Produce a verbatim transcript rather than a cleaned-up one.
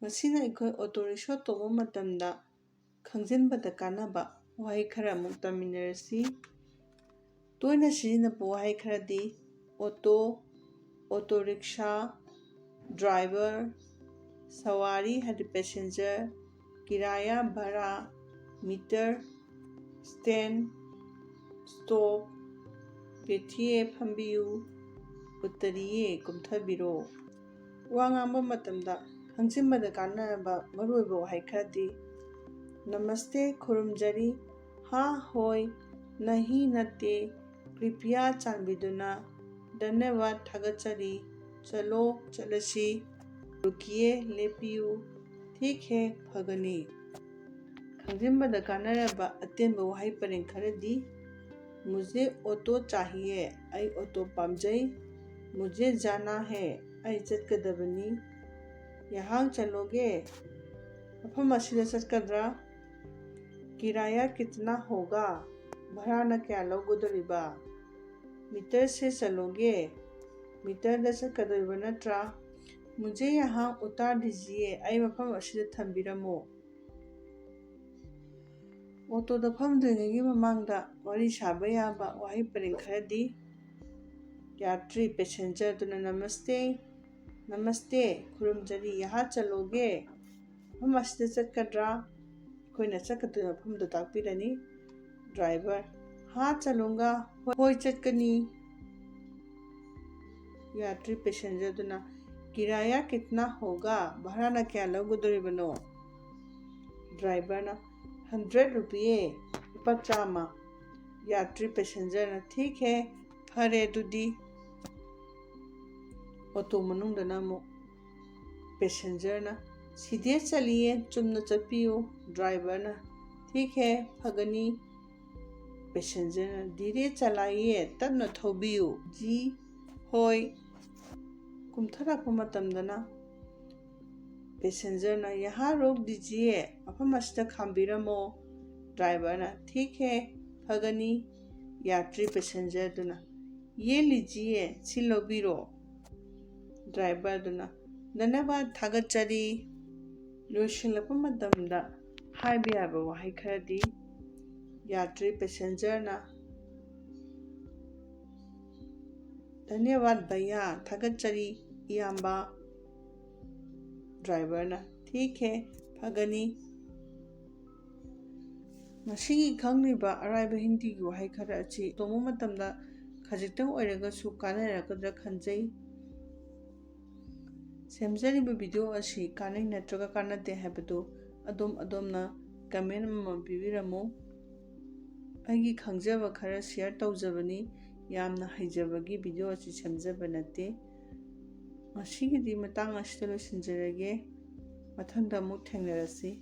ꯃꯁꯤꯅ ꯑꯩꯈꯣꯏ auto rickshaw ꯇꯣꯡꯕ ꯃꯇꯝꯗ ꯈꯪꯖꯤꯟꯕꯗ ꯀꯥꯟꯅꯕ ꯋꯥꯍꯩ ꯈꯔ ꯑꯃꯨꯛ ꯇꯝꯃꯤꯟꯅꯔꯁꯤ꯫ ꯇꯣꯏꯅ ꯁꯤꯖꯤꯟꯅꯕ ꯋꯥꯍꯩ ꯈꯔꯗꯤ ꯑꯣꯇꯣ, ꯑꯣꯇꯣ ꯔꯤꯛꯁꯥ, ꯗ꯭ꯔꯥꯏꯚꯔ, ꯁꯋꯥꯔꯤ ꯍꯥꯏꯗꯤ ꯄꯦꯁꯦꯟꯖꯔ, ꯀꯤꯔꯥꯌꯥ ꯚꯔꯥ, ꯃꯤꯇꯔ, ꯁ꯭ꯇꯦꯟ, ꯁ꯭ꯇꯣꯞ, ꯕꯦꯊꯤꯌꯦ ꯐꯝꯕꯤꯌꯨ, ꯎꯠꯇꯔꯤꯌꯦ ꯀꯨꯝꯊꯕꯤꯔꯣ꯫ ꯋꯥ ꯉꯥꯡꯕ ꯃꯇꯝꯗ ꯈꯪꯖꯤꯟꯕꯗ ꯀꯥꯟꯅꯔꯕ ꯃꯔꯨꯑꯣꯏꯕ ꯋꯥꯍꯩ ꯈꯔꯗꯤ, ꯅꯃꯁꯇꯦ ꯈꯨꯔꯨꯝꯖꯔꯤ, ꯍꯥ ꯍꯣꯏ, ꯅꯍꯤ ꯅꯠꯇꯦ, ꯀ꯭ꯔꯤꯄꯤꯌꯥ ꯆꯥꯟꯕꯤꯗꯨꯅ, ꯙꯟꯌꯕꯥꯗ ꯊꯥꯒꯠꯆꯔꯤ, ꯆꯂꯣ ꯆꯠꯂꯁꯤ, ꯔꯨꯀꯤꯌꯦ ꯂꯦꯞꯄꯤꯌꯨ, ꯊꯤꯛ ꯍꯦ ꯐꯒꯅꯤ꯫ ꯈꯪꯖꯤꯟꯕꯗ ꯀꯥꯟꯅꯔꯕ ꯑꯇꯦꯟꯕ ꯋꯥꯍꯩ ꯄꯔꯦꯡ ꯈꯔꯗꯤ, ꯃꯨꯖꯦ ꯑꯣꯇꯣ ꯆꯥꯍꯤꯌꯦ, ꯑꯩ ꯑꯣꯇꯣ ꯄꯥꯝꯖꯩ, ꯃꯨꯖꯦ ꯖꯥꯅꯥ ꯍꯦ, ꯑꯩ ꯆꯠꯀꯗꯕꯅꯤ, ꯌꯍꯥꯡ ꯆꯠꯂꯣꯒꯦ, ꯃꯐꯝ ꯑꯁꯤꯗ ꯆꯠꯀꯗ꯭ꯔꯥ? ꯀꯤꯔꯥꯌꯥ ꯀꯤꯇꯅꯥ ꯍꯣꯒꯥ, ꯚꯔꯥꯅ ꯀꯌꯥ ꯂꯧꯒꯗꯧꯔꯤꯕ? ꯃꯤꯇꯔ ꯁꯦ ꯆꯠꯂꯣꯒꯦ, ꯃꯤꯇꯔꯗ ꯆꯠꯀꯗꯧꯔꯤꯕ ꯅꯠꯇ꯭ꯔꯥ? ꯃꯨꯖꯦ ꯌꯍꯥꯡ ꯎꯇꯥꯔ ꯗꯤꯖꯤꯌꯦ, ꯑꯩ ꯃꯐꯝ ꯑꯁꯤꯗ ꯊꯝꯕꯤꯔꯝꯃꯣ꯫ ꯑꯣꯇꯣꯗ ꯐꯝꯗ꯭ꯔꯤꯉꯩꯒꯤ ꯃꯃꯥꯡꯗ ꯋꯥꯔꯤ ꯁꯥꯕ ꯌꯥꯕ ꯋꯥꯍꯩ ꯄꯔꯦꯡ ꯈꯔꯗꯤ, ꯌꯥꯇ꯭ꯔꯤ ꯄꯦꯁꯦꯟꯖꯔ ꯑꯗꯨꯅ ꯅꯃꯁꯇꯦ, ꯅꯃꯁꯇꯦ, ꯈꯨꯔꯨꯝꯖꯔꯤ, ꯌꯍꯥ ꯆꯠꯂꯣꯒꯦ, ꯃꯐꯝ ꯑꯁꯤꯗ ꯆꯠꯀꯗ꯭ꯔꯥ? ꯑꯩꯈꯣꯏꯅ ꯆꯠꯀꯗꯣꯏꯕ ꯃꯐꯝꯗꯨ ꯇꯥꯛꯄꯤꯔꯅꯤ꯫ ꯗ꯭ꯔꯥꯏꯚꯔ, ꯍꯥ ꯆꯠꯂꯣꯒ, ꯍꯣꯏ ꯆꯠꯀꯅꯤ꯫ ꯌꯥꯇ꯭ꯔꯤ ꯄꯦꯁꯦꯟꯖꯔ ꯑꯗꯨꯅ, ꯀꯤꯔꯥꯌꯥ ꯀꯤꯇꯅꯥ ꯍꯣꯒꯥ, ꯚꯔꯥꯅ ꯀꯌꯥ ꯂꯧꯒꯗꯧꯔꯤꯕꯅꯣ? ꯗ꯭ꯔꯥꯏꯚꯔꯅ, ꯍꯟꯗ꯭ꯔꯦꯠ ꯔꯨꯄꯤꯌꯦ, ꯂꯨꯄꯥ ꯆꯥꯝꯃ꯫ ꯌꯥꯇ꯭ꯔꯤ ꯄꯦꯁꯦꯟꯖꯔꯅ, ꯊꯤꯛ ꯍꯦ, ꯐꯔꯦ ꯑꯗꯨꯗꯤ꯫ ꯑꯣꯇꯣ ꯃꯅꯨꯡꯗꯅ ꯑꯃꯨꯛ ꯄꯦꯁꯦꯟꯖꯔꯅ, ꯁꯤꯙꯦ ꯆꯠꯂꯤꯌꯦ, ꯆꯨꯝꯅ ꯆꯠꯄꯤꯌꯨ꯫ ꯗ꯭ꯔꯥꯏꯚꯔꯅ, ꯊꯤꯛ ꯍꯦ, ꯐꯒꯅꯤ꯫ ꯄꯦꯁꯦꯟꯖꯔꯅ, ꯙꯤꯔꯦ ꯆꯂꯥꯏꯌꯦ, ꯇꯞꯅ ꯊꯧꯕꯤꯌꯨ꯫ ꯖꯤ, ꯍꯣꯏ꯫ ꯀꯨꯝꯊꯔꯛꯄ ꯃꯇꯝꯗꯅ ꯄꯦꯁꯦꯟꯖꯔꯅ, ꯌꯍꯥ ꯔꯣꯛ ꯗꯤꯖꯤꯌꯦ, ꯃꯐꯝ ꯑꯁꯤꯗ ꯈꯥꯝꯕꯤꯔꯝꯃꯣ꯫ ꯗ꯭ꯔꯥꯏꯚꯔꯅ, ꯊꯤꯛ ꯍꯦ, ꯐꯒꯅꯤ꯫ ꯌꯥꯇ꯭ꯔꯤ ꯄꯦꯁꯦꯟꯖꯔ ꯑꯗꯨꯅ, ꯌꯦ ꯂꯤꯖꯤꯌꯦ, ꯁꯤ ꯂꯧꯕꯤꯔꯣ꯫ ꯗ꯭ꯔꯥꯏꯚꯔ ꯑꯗꯨꯅ, ꯙꯟꯌꯕꯥꯗ, ꯊꯥꯒꯠꯆꯔꯤ꯫ ꯂꯣꯏꯁꯤꯜꯂꯛꯄ ꯃꯇꯝꯗ ꯍꯥꯏꯕ ꯌꯥꯕ ꯋꯥꯍꯩ ꯈꯔꯗꯤ, ꯌꯥꯇ꯭ꯔꯤ ꯄꯦꯁꯦꯟꯖꯔꯅ "ꯙꯟꯌꯕꯥꯗ ꯚꯩꯌꯥ", ꯊꯥꯒꯠꯆꯔꯤ ꯏꯌꯥꯝꯕ꯫ ꯗ꯭ꯔꯥꯏꯚꯔꯅ "ꯊꯤꯛ ꯍꯦ", ꯐꯒꯅꯤ꯫ ꯉꯁꯤꯒꯤ ꯈꯪꯂꯤꯕ ꯑꯔꯥꯏꯕ ꯍꯤꯟꯗꯤꯒꯤ ꯋꯥꯍꯩ ꯈꯔ ꯑꯁꯤ ꯇꯣꯡꯕ ꯃꯇꯝꯗ ꯈꯖꯤꯛꯇꯪ ꯑꯣꯏꯔꯒꯁꯨ ꯀꯥꯟꯅꯔꯛꯀꯗ꯭ꯔꯥ ꯈꯟꯖꯩ꯫ ꯁꯦꯝꯖꯔꯤꯕ ꯚꯤꯗꯤꯑꯣ ꯑꯁꯤ ꯀꯥꯟꯅꯩ ꯅꯠꯇ꯭ꯔꯒ ꯀꯥꯟꯅꯗꯦ ꯍꯥꯏꯕꯗꯨ ꯑꯗꯣꯝ ꯑꯗꯣꯝꯅ ꯀꯃꯦꯟ ꯑꯃꯃꯝ ꯄꯤꯕꯤꯔꯝꯃꯨ꯫ ꯑꯩꯒꯤ ꯈꯪꯖꯕ ꯈꯔ ꯁꯤꯌꯔ ꯇꯧꯖꯕꯅꯤ, ꯌꯥꯝꯅ ꯍꯩꯖꯕꯒꯤ ꯚꯤꯗꯤꯑꯣ ꯑꯁꯤ ꯁꯦꯝꯖꯕ ꯅꯠꯇꯦ꯫ ꯉꯁꯤꯒꯤꯗꯤ ꯃꯇꯥꯡ ꯑꯁꯤꯗ ꯂꯣꯏꯁꯤꯟꯖꯔꯒꯦ꯫ ꯃꯊꯪꯗ ꯑꯃꯨꯛ ꯊꯦꯡꯅꯔꯁꯤ꯫